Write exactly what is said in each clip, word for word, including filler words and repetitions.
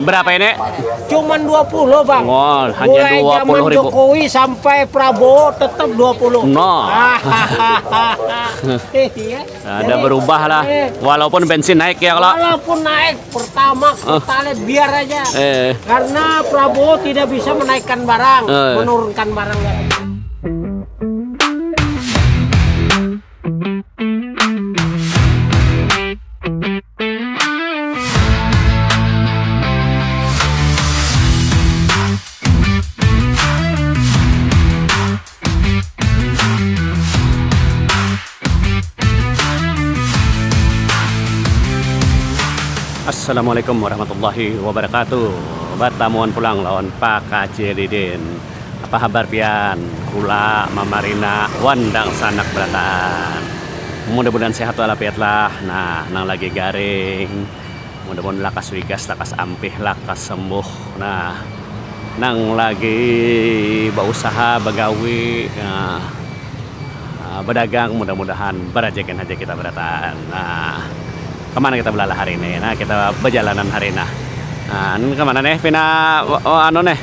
Berapa ini? Cuman dua puluh, Bang. Wah, hanya Mulai zaman dua puluh ribu. Jokowi sampai Prabowo tetap dua puluh. Nah. Iya. Ada berubah lah. Walaupun bensin naik ya kalau. Walaupun naik pertama, pertalite biar aja. Eh, Karena Prabowo tidak bisa menaikkan barang, Eh. menurunkan barang. Assalamualaikum warahmatullahi wabarakatuh. Batamuan pulang lawan Pak Kacil Didin. Apa habar pian? Kula mamarina wandang sanak berataan. Mudah-mudahan sehat walafiat lah. Nah, nang lagi garing. Mudah-mudahan lakas wigas, lakas ampih, lakas sembuh. Nah, nang lagi bausaha, bagawi, nah, ah, badagang, mudah-mudahan barajekin haja kita berataan. Nah, kemana kita belalah hari ini? Nah, kita bajalanan hari nah. Nah, ini kemana nih? Pina, oh, anu nih.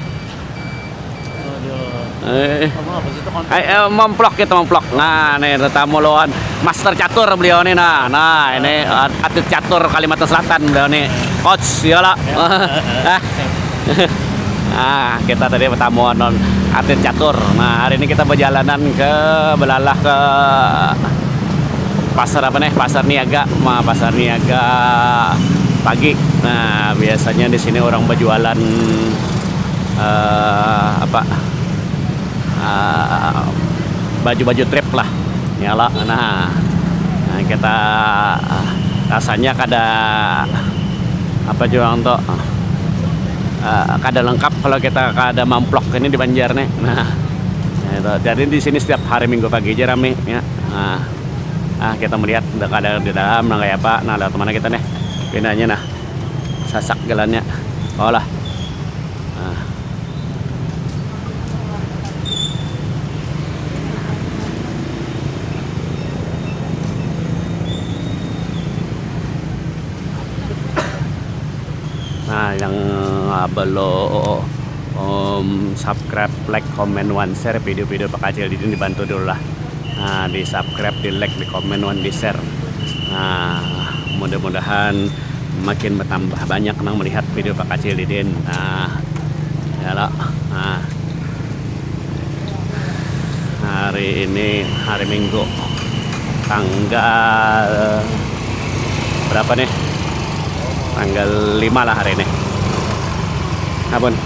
Eh, Kamu apa sih itu konten? eh, eh, memplok kita memplok. Nah, nih tetamu lawan master catur beliau nih. Nah, nah ini at- atlet catur Kalimantan Selatan beliau nih. Coach, iyalah. Ah. Nah, kita tadi bertamu non atlet catur. Nah, hari ini kita berjalanan ke belalah ke pasar apa nih? Pasar Niaga, ma pasar Niaga pagi. Nah, biasanya di sini orang berjualan eh apa? Ah, baju-baju trip lah. Nyala. Nah, nah kita rasanya kada apa juga untuk eh, kada lengkap kalau kita kada mamplok ini di Banjar nih. Nah, nah, itu. Jadi di sini setiap hari Minggu pagi aja rame ya. Nah, ah kita melihat udah kada di dalam nah kayak apa. Nah, lewat mana kita nih? Pindahnya nah. Sasak jalannya. Oh lah. Nah. Nah, yang ah, belum um, subscribe, like, comment, one share video-video Pak Kacil Didin dibantu dulu lah. Nah, di subscribe, di like, di comment, one di share. Nah, mudah-mudahan makin bertambah banyak nang melihat video Pak Kacil Didin. Nah, ya lah. Nah, hari ini hari Minggu tanggal berapa nih? Tanggal lima lah hari ini. Abun,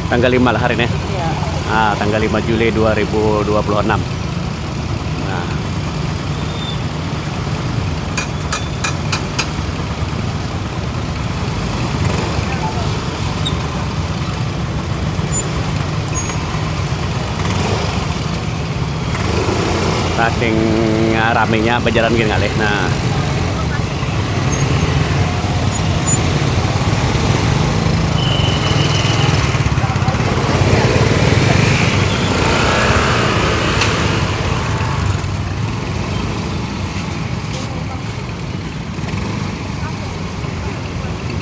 tanggal lima lah hari ini. Iya. Ah, tanggal lima Juli dua ribu dua puluh enam. Nah. Saking ramenya berjalan gini ngalih. Nah.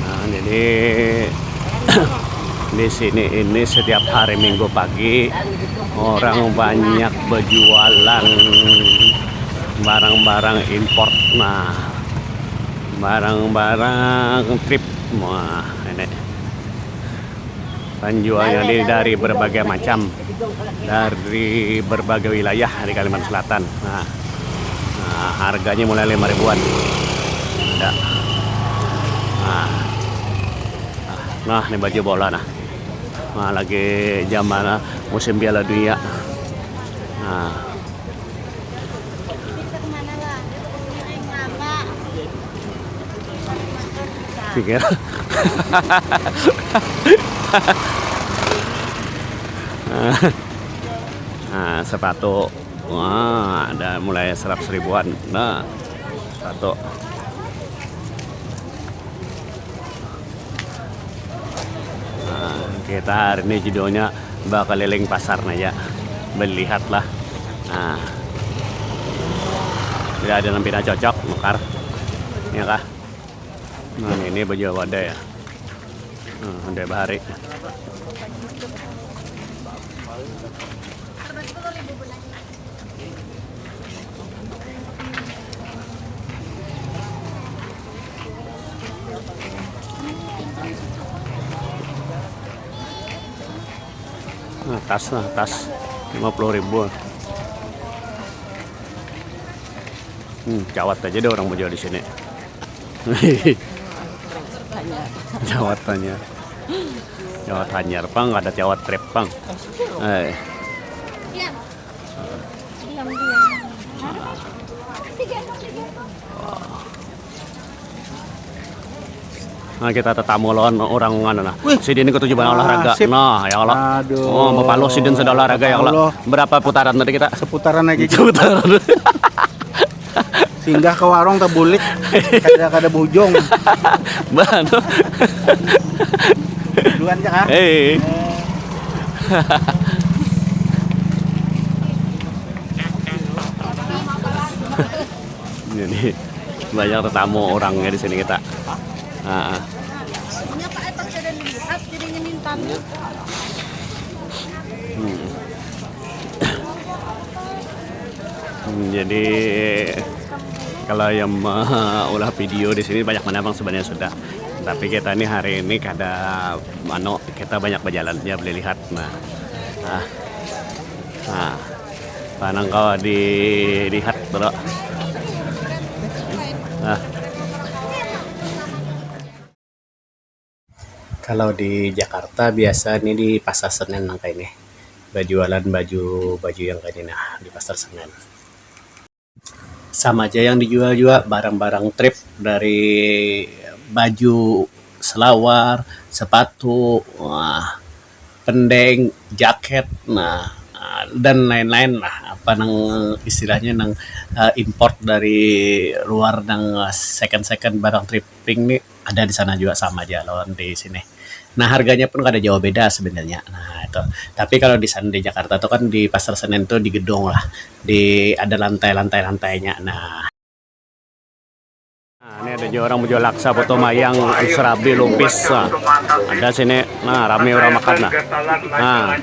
Nah, jadi di sini ini setiap hari Minggu pagi orang banyak berjualan barang-barang import. Nah, barang-barang trip. Wah, ini penjualnya ini dari berbagai macam, dari berbagai wilayah di Kalimantan Selatan. Nah, nah, harganya mulai lima ribuan. Ada. Nah. Nah, ini baju bola nah. Nah, lagi zaman ah, musim Piala Dunia. Nah. Pikir. Nah, sepatu. Wah, ada mulai seratus ribuan. Nah, sepatu. Nah, kita hari ini judulnya bakeliling pasar aja. Melihatlah. Nah. Tidak ada yang pina cocok, nukar. Ya kah? Nah, ini baju apa ada ya? Hmm, udah bahari. Nah, tas, nah, tas lima puluh ribu. Hmm, cawat aja deh orang mau jual di sini. Cawat hanyar. Cawat hanyar pang, kada cawat trip pang. Eh. Nah, kita tetamu lawan orang mana nah. Wih. Sidin ketujuh banget olahraga. Sip. Nah, ya Allah. Aduh. Oh, bapaluh sidin sudah olahraga ya Allah. Berapa putaran tadi kita? Seputaran lagi. Seputaran. Singgah ke warung tebulik kada kada bujung. Bano. Duluan cak ah. Eh. Jadi banyak tetamu orangnya di sini kita. Ah. Punya Pak Etok sudah dilihat, jadinya minta nih. Hmm. Hmm, jadi kalau yang meulah video di sini banyak mana bang sebenarnya sudah. Tapi kita nih hari ini kada mano kita banyak berjalan ya boleh lihat nah. Nah. Nah. Panang kalau dilihat bro. Nah. Kalau di Jakarta biasa nih di Pasar Senen nang kayak ini berjualan baju-baju yang kayak ini nah di Pasar Senen. Sama aja yang dijual juga barang-barang trip dari baju, selawar, sepatu, wah, pendeng, jaket, nah dan lain-lain lah apa nang istilahnya nang uh, import dari luar nang second second barang tripping nih ada di sana juga sama aja lawan di sini. Nah harganya pun kada jauh beda sebenarnya. Nah itu. Tapi kalau di sana di Jakarta tuh kan di Pasar Senen tuh di gedung lah, di ada lantai-lantai lantainya. Nah. Nah, ini ada juga orang menjual laksa, putu mayang, serabi, lupis. Nah, ada sini. Nah, rame orang makan nah. Nah.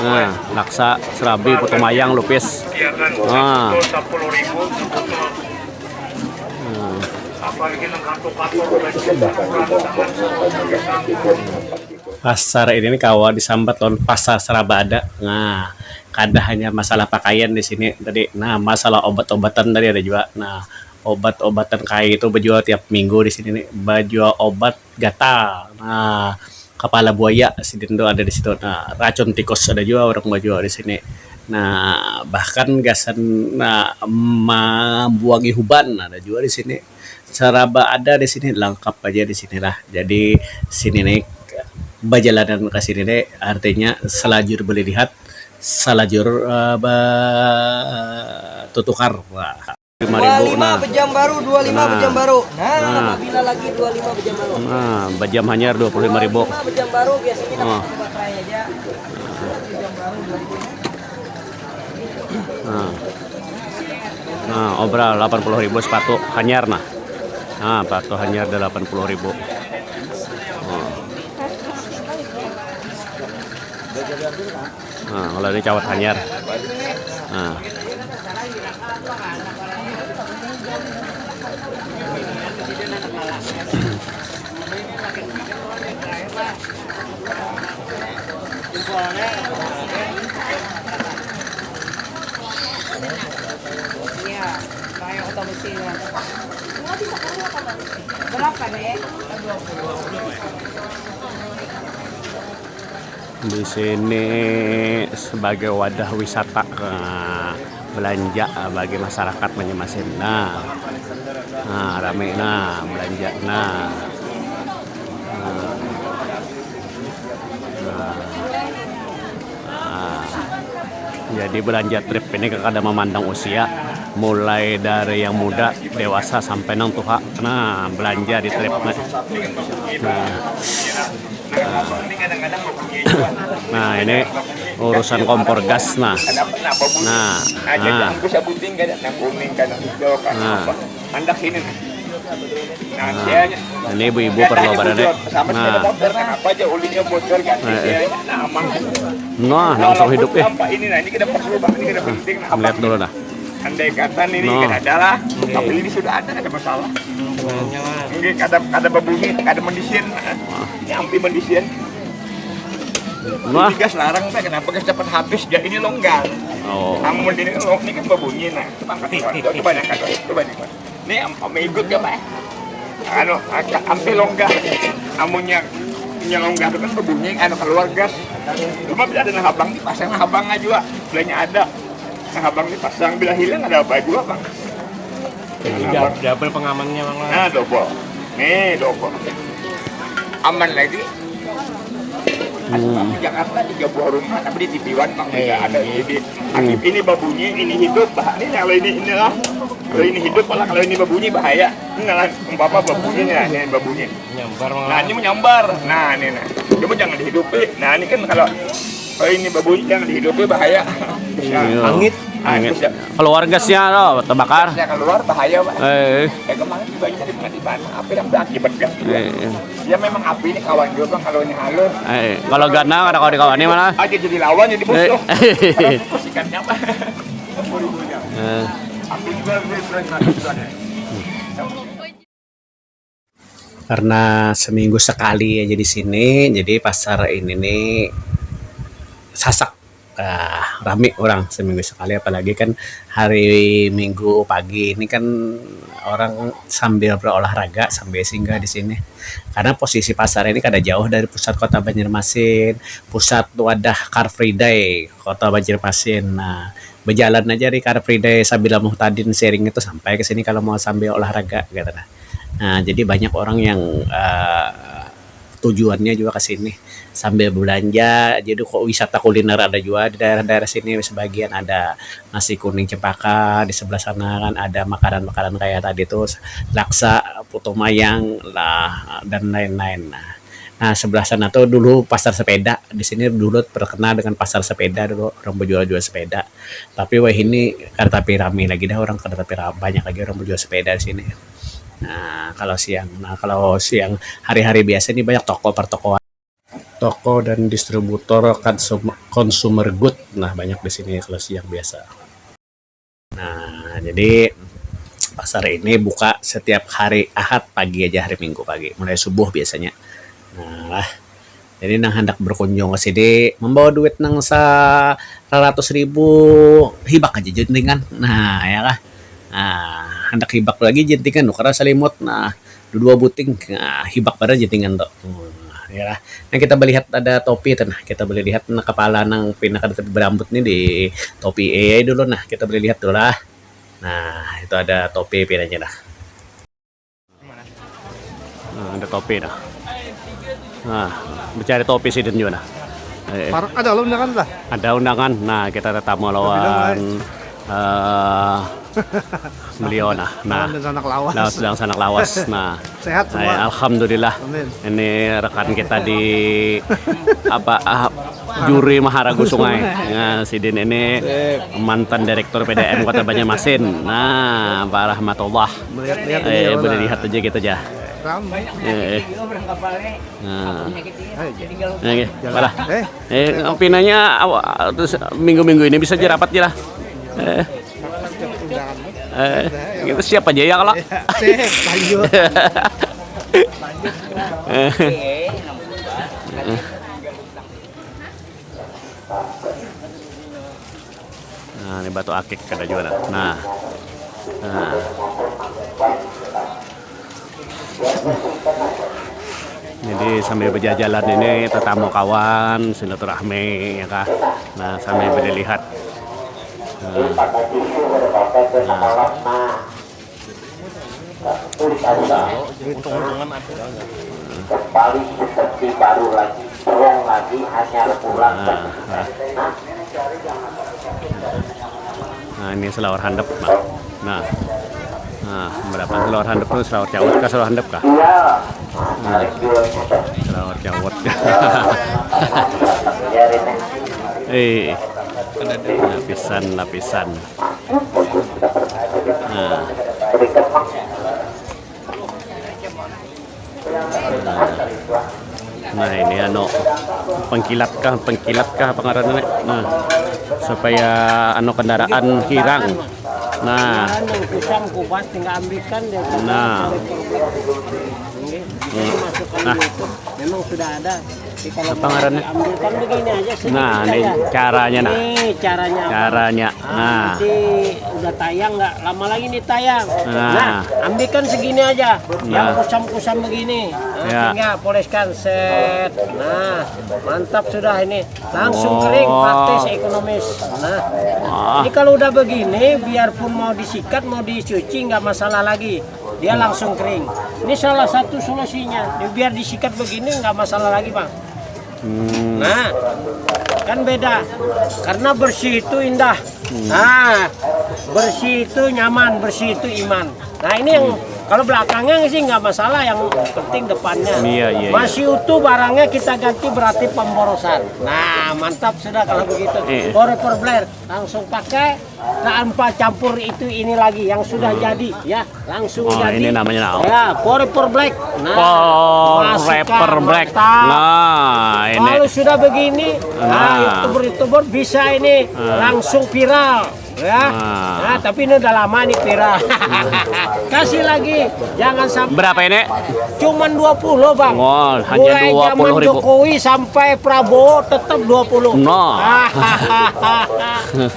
Nah, laksa, serabi, putu mayang, lupis. Nah. Hmm. Pasar ini nih kawa disambat lawan pasar seraba ada. Nah, kada hanya masalah pakaian di sini tadi. Nah, masalah obat-obatan tadi ada juga. Nah, obat-obatan kayak itu berjual tiap minggu di sini nih. Berjual obat gatal. Nah, kepala buaya sidin tuh ada di situ. Nah, racun tikus ada juga orang berjual di sini. Nah, bahkan gasan nah, membuangi huban ada juga di sini. Seraba ada di sini, lengkap aja di sini lah. Jadi sini nih bajalanan ka sini nih artinya salajur boleh lihat, salajur eh, ba- tutukar. Wah. Lima ribu nah. Bejam baru, dua lima nah. Bejam baru. Nah, nah. Apabila lagi dua lima bejam baru. Nah, bejam hanyar dua puluh lima ribu. Bejam baru biasanya kita oh. Pakai aja. Bejam baru dua lima. Nah. Nah, obral delapan puluh ribu sepatu hanyar nah. Nah, sepatu hanyar delapan puluh ribu. Nah. Nah, kalau ini cawat hanyar. Nah. Iya, kayak oto besi. Berapa nih? Di sini sebagai wadah wisata eh, belanja eh, bagi masyarakat Banjarmasin. Nah, nah rame nah belanja nah. Nah. Nah. Nah. Jadi belanja trip ini kada memandang usia, mulai dari yang muda, dewasa sampai nang tuha. Nah, belanja di trip. Nah. Nah, ini urusan kompor gas nah. Nah, nah. Nah. Nah. Nah, ini ibu-ibu perlu badan, eh. Nah. Kenapa aja ulinya bocor kan? Eh, eh. Nah, aman. Nah, langsung hidup, eh. Ini, nah, ini kita perlu, Bang. Ini kita penting. Nah, lihat dulu, nah. Andai kata ini, nah, kan ada lah. Tapi ini sudah ada, ada masalah. Mungkin kada, kada babunyi, kada mendisin. Ini ampi mendisin. Wah. Ini gas larang teh, kenapa gas cepat habis? Ya, ini longgar. Oh. Amun ini, ini kan babunyi, nah. Coba angkat, coba, coba angkat, coba angkat. Ini am-, am-, ikut ya, Pak? Anu, angkat, ampe longgar. Amunnya, nya longgar itu kan babunyi, anu, keluar gas. Cuma bisa ada nang habang, dipasang nang habang aja, Pak. Bilanya ada. Nang habang dipasang, bila hilang ada apa jua, Bang? Jadi dab-, double pengamannya, Bang. Nah, double. Nih, double. Aman lagi. Asli di Jakarta tiga buah rumah, tapi di Tipiwan, Bang, beda. Eh, ada iya. Jadi, asli ini babunyi, ini hidup, bah-, ini kalau ini, inilah. Kalau ini hidup, malah kalau ini babunyi, bahaya. Ini lah, umpama babunyi, nah, ini babunyi. Nyambar malah. Nah, ini menyambar. Nah, ini, nah. Cuma jangan dihidupi. Nah, ini kan kalau, kalau ini babunyi, jangan dihidupi, bahaya. Nah. Iya. Angit. Nah, angit. Terus ya. Keluar gasnya loh, terbakar. Gasnya keluar, bahaya, Pak. Eh. Ya, kemarin juga jadi pengadilan. Apa yang berakibat gas juga? Eh, iya. Ya, memang api ini kawan juga, Bang, kalau ini halus. Eh, kalau gana, kada kawa dikawani malah. Aja jadi lawan, jadi musuh. Eh. Kada fokus ikannya, Pak. Eh. Api juga lebih berat lagi juga deh. Karena seminggu sekali aja di sini, jadi pasar ini nih sasak, ah, rami orang seminggu sekali, apalagi kan hari Minggu pagi ini kan orang sambil berolahraga, sambil singgah di sini. Karena posisi pasar ini kada jauh dari pusat kota Banjarmasin, pusat wadah Car Free Day kota Banjarmasin. Nah, berjalan aja di Car Free Day sambil Muhtadin sharing itu sampai ke sini kalau mau sambil olahraga gitu nah. Nah, jadi banyak orang yang, eh, tujuannya juga ke sini sambil belanja. Jadi kok wisata kuliner ada juga di daerah-daerah sini, sebagian ada nasi kuning cempaka, di sebelah sana kan ada makanan-makanan kayak tadi tuh laksa, putu mayang lah dan lain-lain. Nah, nah, sebelah sana tuh dulu pasar sepeda. Di sini dulu terkenal dengan pasar sepeda dulu, orang berjual-jual sepeda. Tapi wah ini kada tapi rame lagi dah orang, kada tapi ra-, banyak lagi orang berjual sepeda di sini. Nah, kalau siang, nah kalau siang hari-hari biasa ini banyak toko pertokoan, toko dan distributor konsum-, consumer good. Nah, banyak di sini kalau siang biasa. Nah, jadi pasar ini buka setiap hari Ahad pagi aja, hari Minggu pagi, mulai subuh biasanya. Nah, lah. Jadi nang handak berkunjung ke sini membawa duit nang sa-, seratus ribu, hibak aja jentingan. Nah, ya kah? Nah, handak hibak lagi jentingan, nukar salimut. Nah, dua buting, nah, hibak pada jentingan tu. Hmm, ya lah. Nah, kita melihat ada topi tu nah. Kita boleh lihat nah, kepala nang pina kada tapi berambut ni di topi A I dulu nah. Kita boleh lihat dulu lah. Nah, itu ada topi pinanya dah. Nah, ada topi dah. Nah, mencari topi sidin juga nah. Eh, eh. Parah, ada undangan lah. Ada undangan. Nah, kita tetamu lawan, eh, beliau nah. Nah, lawan dan sanak lawas. Lawan dan sanak lawas. Nah, sehat semua. Alhamdulillah. Amin. Ini rekan kita di apa, ah, juri Maharagu Sungai. Nah, sidin ini mantan direktur P D M Kota Banjarmasin. Nah, Pak Rahmatullah. Melihat-lihat eh, boleh lihat aja gitu aja. Ramai. Eh, eh. Nah. Oke, parah. Eh, pinanya awak terus minggu-minggu ini bisa aja rapat aja lah. Eh. Eh, kita siap aja ya kalau. Sip, lanjut. Eh. Nah, ini batu akik kada juga nah. Nah. Nah. Jadi sambil berjalan ini tetamu kawan, silaturahmi ya kah. Nah, sambil berlihat. Nah. Nah. Kembali seperti baru lagi, terang lagi, hanya pulang. Nah, nah. Nah, ini selawar handap, nah. Nah. Nah, berapa selawar handap tuh? Selawar cawat kah, selawar handap kah? Iya. Nah. Selawar cawat. Eh, lapisan, lapisan. Nah. Nah, ini anu, pengkilat kah, pengkilat kah apa ngarannya, Nek? Nah, supaya anu kendaraan hirang. Nah. Anu, kusam kubas tinggal ambilkan dia. Nah. Ini, jadi masukkan Nah. YouTube. Memang sudah ada. Jadi kalau Apa mau ngarannya? diambilkan begini aja sedikit Nah, ini saja. Caranya, nah. Ini caranya. Caranya. Ah, Nah. Nanti udah tayang, nggak lama lagi nih tayang. Nah. Nah, ambilkan segini aja. Yang Nah. kusam-kusam begini. Nah, Ya. Tinggal poleskan set. Nah, mantap sudah ini. Langsung Oh. Kering, praktis, ekonomis. Nah, Wah. Ini kalau udah begini, biarpun mau disikat, mau dicuci, nggak masalah lagi. Dia langsung kering. Ini salah satu solusinya. Biar disikat begini, nggak masalah lagi, Bang. Hmm. Nah, kan beda. Karena bersih itu indah. Nah, bersih itu nyaman, bersih itu iman. Nah, ini yang kalau belakangnya sih nggak masalah, yang penting depannya. Iya, iya, iya. Masih utuh barangnya, kita ganti berarti pemborosan. Nah, mantap sudah kalau begitu. Iya. Forever Black langsung pakai, tanpa campur itu ini lagi yang sudah jadi, ya, langsung Oh, jadi. Ini namanya naon? Ya, Forever Black. Nah, Oh, masukkan, Rapper Black. mantap. Nah, ini. Kalau sudah begini, Nah. nah, youtuber-youtuber bisa ini Nah. langsung viral, ya. Nah. Nah, tapi ini udah lama nih viral. Kasih lagi, jangan sampai. Berapa ini? Cuman dua puluh, Bang. Wah, hanya Mulai dua puluh zaman ribu. Jokowi sampai Prabowo tetap dua puluh. Nah.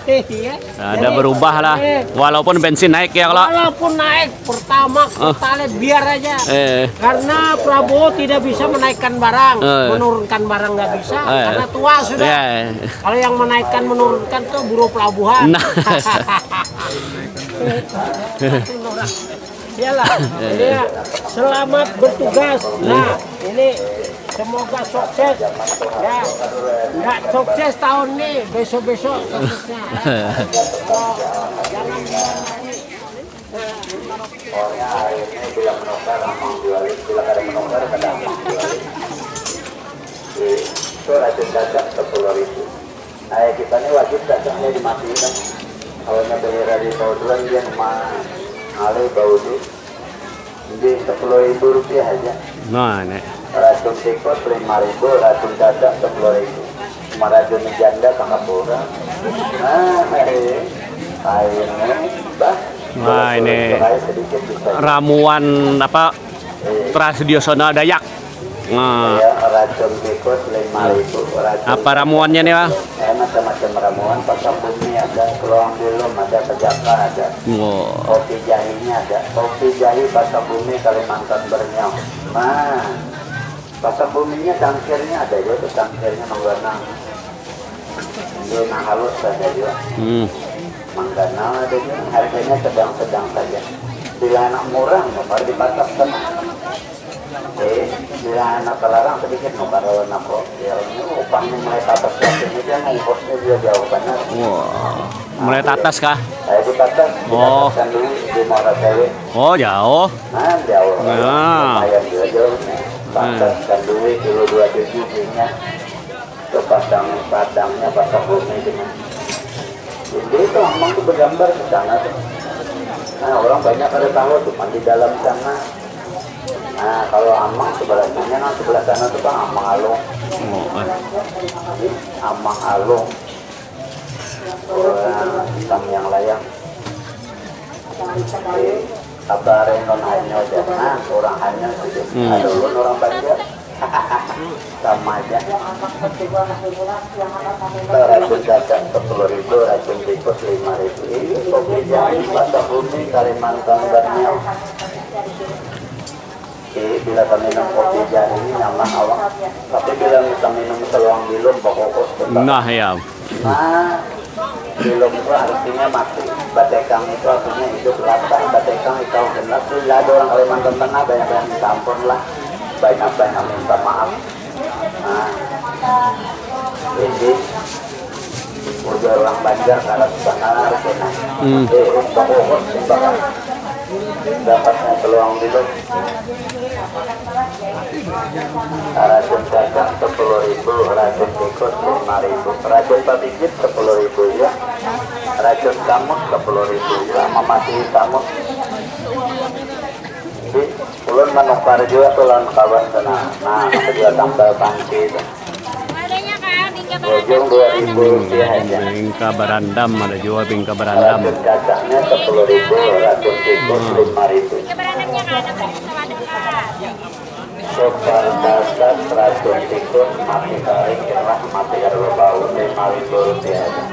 Iya. Ada berubah lah. Walaupun bensin naik ya kalau. Walaupun naik, pertama, Ah. Pertalite, biar aja. Eh. Karena Prabowo tidak bisa menaikkan barang, Eh. menurunkan barang nggak bisa, Eh. karena tua sudah. Ya. Kalau yang menaikkan menurunkan tuh buruh pelabuhan. Nah. Iyalah, jadi ya, selamat bertugas. Nah, ini semoga sukses. Ya, nggak sukses tahun ini, besok-besok suksesnya. Ya. Oh, jangan Pokoknya hari ini bila menukar amang jualin, bila kada menukar kada amang jualin. Itu racun cacak sepuluh ribu. Nah, ya kita ini wajib cacaknya dimatikan. Kalau nya beli dari bauduan dia ma ngalih baudu. Jadi sepuluh ribu rupiah aja. Nah, nek. Racun tikus lima ribu, racun cacak sepuluh ribu. Meracuni janda kakak orang. Nah, hari ini bah. Nah, ini Kalau sedikit bisa. Ramuan apa, tradisional Dayak. Nah, Ya, racun tikus lima ribu, racun apa ramuannya nih, Bang? Eh, macam-macam ramuan, pasar bumi ada, keluang bilum ada, pejaka ada, Wow. kopi jahinya ada, kopi jahi pasar bumi Kalimantan Borneo. Nah, pasar buminya cangkirnya ada juga tuh, cangkirnya mangganal. Dia nah halus saja juga. Hmm. Mangganal ada juga, harganya sedang-sedang saja. Bila anak murah, mau di pasar sana. Eh, bila anak terlarang sedikit mau kalau nak kok. Ya, ini upahnya mulai atas lagi ini kan ongkosnya dia jauh banget. Wah. Mulai tatas kah? Saya di pasar, Oh. didapatkan dulu di Muara Sewe. Oh, jauh. Nah, jauh. Nah. Lumayan juga jauh. Pasar kan dulu kilo dua tujuh punya. Itu pasang padangnya pasar bumi itu. Jadi itu amang tuh bergambar ke sana tuh. Nah, orang banyak ada tahu cuma di dalam sana. Nah, kalau amang sebelah sana, nah, sebelah sana tuh kan amang alung. Oh, eh. Jadi, amang alung. Orang hitam yang layang. Di apa renon hanya aja. Nah, orang hanya sih. Hmm. Ada ulun orang Banjar. Sama aja. Racun cacak sepuluh ribu, racun tikus lima ribu. Ini kopi jahi pasar bumi Kalimantan Borneo. Oke, bila kaminum kopi jahi ini nyaman awak. Tapi bila kita minum seluang bilum, bakukus tetap. Nah, ya. Nah, bilum itu artinya mati. Batekang itu artinya hidup. Lata, batekang, ikau genap. Bila ada orang Kalimantan Tengah, banyak yang minta ampun lah. Banyak-banyak minta maaf. Nah, ini ujar orang Banjar, karena sana harus kena. Hmm. Eh, bakukus, bakal dapatnya peluang dulu. Racun cacak sepuluh ribu, racun tikus lima ribu, racun babigit sepuluh ribu ya, racun kamut sepuluh ribu ya, mematihi kamut. Jadi, Ulun manukar jua tu lawan kawan tu nah. Nah, ada jua tambal panci tu. Adanya kak, bingka barandam. Ujung dua ribu rupiah aja. Bingka barandam, ada jua bingka barandam. Racun cacahnya sepuluh ribu, racun tikus lima ribu. Bingka barandamnya kak, ada barandam sawadang kak. Super dasar racun tikus, mati taring, gerah, mati kada bebau, lima ribu rupiah aja.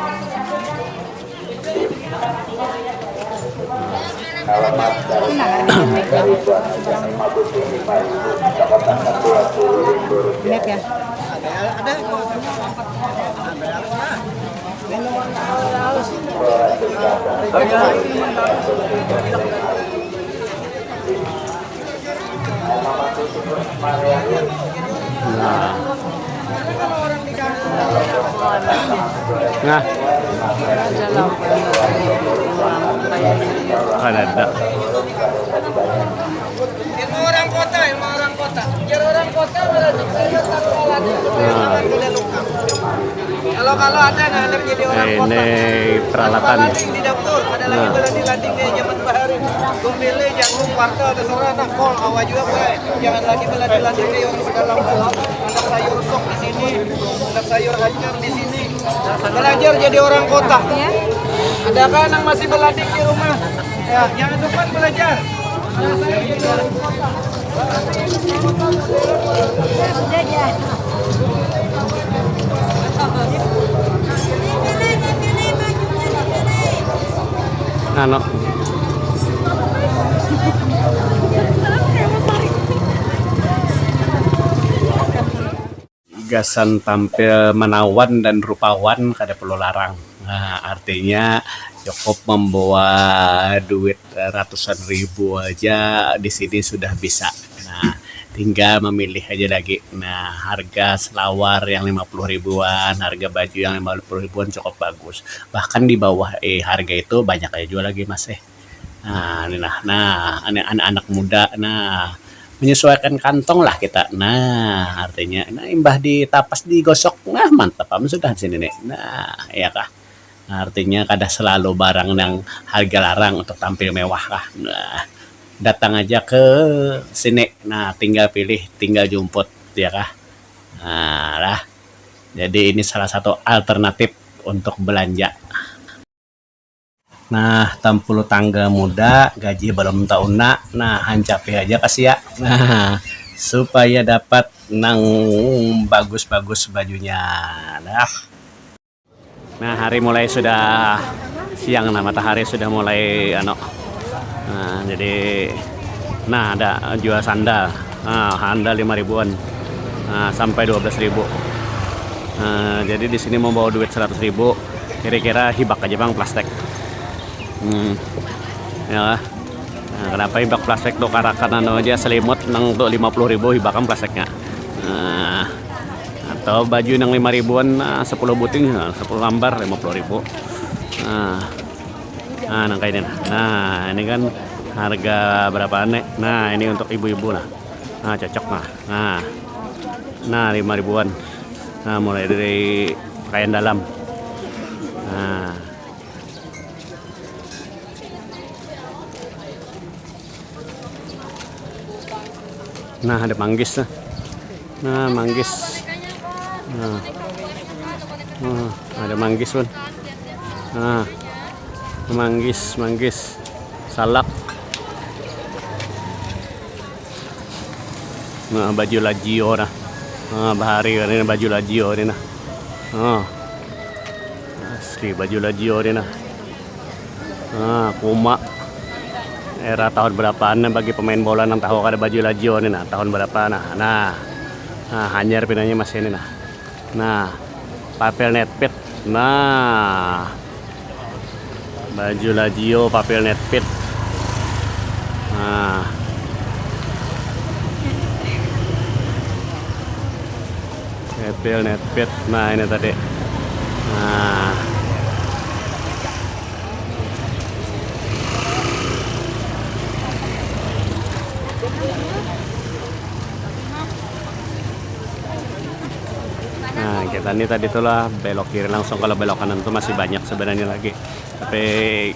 Alamat dari, dari Tuan Haji Mabudi lima ribu, pendapatan dua puluh ribu rupiah. Ingat ya. Nah. Nah. Ada, ada. Ilmu orang kota, ilmu orang kota. Biar orang kota belajar saya tanpa latihan. Nah. Kalau, kalau ada yang hendak jadi orang kota, ini peralatan. Tanpa lading di dapur, ada lagi. Nah. Belading-lading kayak zaman bahari. Gumpili, jagung, wartel, terserah, nah, kol, kawa jua, boy. Jangan lagi belading-lading kayak orang dalam. Ada sayur sop di sini, ada sayur acar di sini. Belajar jadi orang kota. Iya. Adakah yang masih belading di rumah? Ya, jangan lupa belajar. Anu. Gasan tampil menawan dan rupawan kada perlu larang. Nah, artinya cukup membawa duit ratusan ribu aja di sini sudah bisa. Nah, tinggal memilih aja lagi. Nah, harga selawar yang lima puluh ribuan, harga baju yang lima puluh ribuan cukup bagus. Bahkan di bawah, eh, harga itu banyak aja jual lagi, Mas, eh. Nah, ini nah, nah, anak-anak muda, nah, menyesuaikan kantong lah kita. Nah, artinya, nah, imbah ditapas digosok, nah, mantap am sudah di sini nih. Nah, ya kah? Nah, artinya kada selalu barang yang harga larang untuk tampil mewah kah. Nah, datang aja ke sini. Nah, tinggal pilih, tinggal jumput, ya kah? Nah, lah. Jadi ini salah satu alternatif untuk belanja. Nah, tampulu tangga muda, gaji balum tauna. Nah, hancapi haja ka sia. Nah, supaya dapat nang bagus-bagus bajunya. Nah. Nah, hari mulai sudah siang, nah, matahari sudah mulai, anu. Nah, jadi, nah, ada jual sandal. Nah, sandal lima ribuan. Nah, sampai dua belas ribu. Nah, jadi di sini membawa duit seratus ribu, kira-kira hibak aja pang plastik. Hmm. Ya. Nah, kenapa hibak plastik tu, karakan anu aja, selimut nang tu lima puluh ribu hibak am plastiknya. Nah, atau baju nang lima ribuan, nah, sepuluh buting, nah, sepuluh lambar lima puluh ribu. Nah. Nah, nang kayak ini nah. Nah, ini kan harga berapaan nih? Nah, ini untuk ibu-ibu nah. Nah, cocok nah. Nah. Nah, lima ribuan. Nah, mulai dari pakaian dalam. Nah. Nah, ada manggis nah. Nah, manggis. Nah. Nah, ada manggis pun. Nah. Manggis, manggis. Salak. Nah, baju Lazio nah. Nah, bahari ini baju Lazio ini nah. Nah. Asli baju Lazio ini nah. Nah, kuma. Era tahun berapaan nah bagi pemain bola nang tahu kada baju Lazio ini nah, tahun berapa nah. Nah. Nah, hanyar pinanya masih ini nah. Nah, papel netpit. Nah. Baju Lazio papel netpit. Nah. Papel netpit. Nah, ini tadi. Nah. Nah, kita nih tadi tuh lah belok kiri langsung, kalau belok kanan tuh masih banyak sebenarnya lagi. Tapi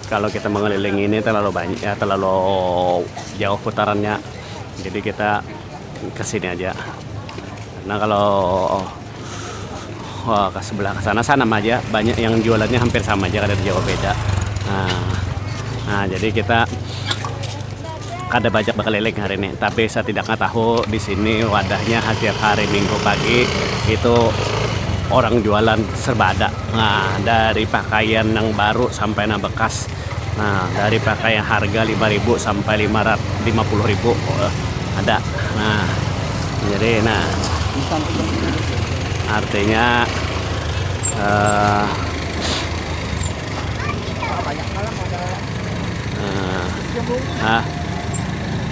kalau kita mengelilingi ini terlalu banyak, ya, terlalu jauh putarannya. Jadi kita ke sini aja. Karena kalau, wah, ke sebelah ke sana, sana aja, banyak yang jualannya hampir sama aja, kada jauh beda. Nah, nah, jadi kita kada banyak berkeliling hari ini, tapi setidaknya tahu di sini wadahnya setiap hari Minggu pagi itu orang jualan serba ada. Nah, dari pakaian yang baru sampai yang bekas. Nah, dari pakaian harga lima ribu sampai lima ratus, lima puluh ribu. Oh, ada. Nah, jadi, nah, artinya, eh, nah, ah,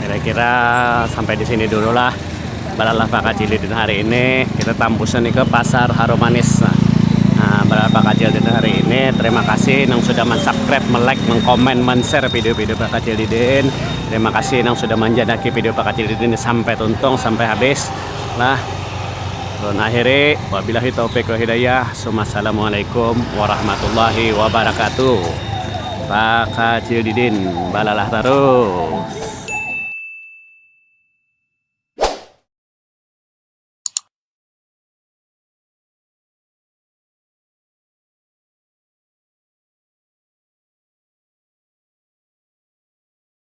kira-kira sampai di sini dulu lah. Balalah Pakacil Didin hari ini, kita tambusan nih ke Pasar Harum Manis. Nah, nah, balalah Pakacil Didin hari ini, terima kasih nang sudah mensubscribe, melike, mengkomen, men-share video-video Pakacil Didin. Terima kasih nang sudah manjanaki video Pakacil Didin sampai tuntung, sampai habis. Lah, ulun akhiri, wabillahi taufik wal hidayah. Assalamualaikum warahmatullahi wabarakatuh. Pakacil Didin, balalah tarus.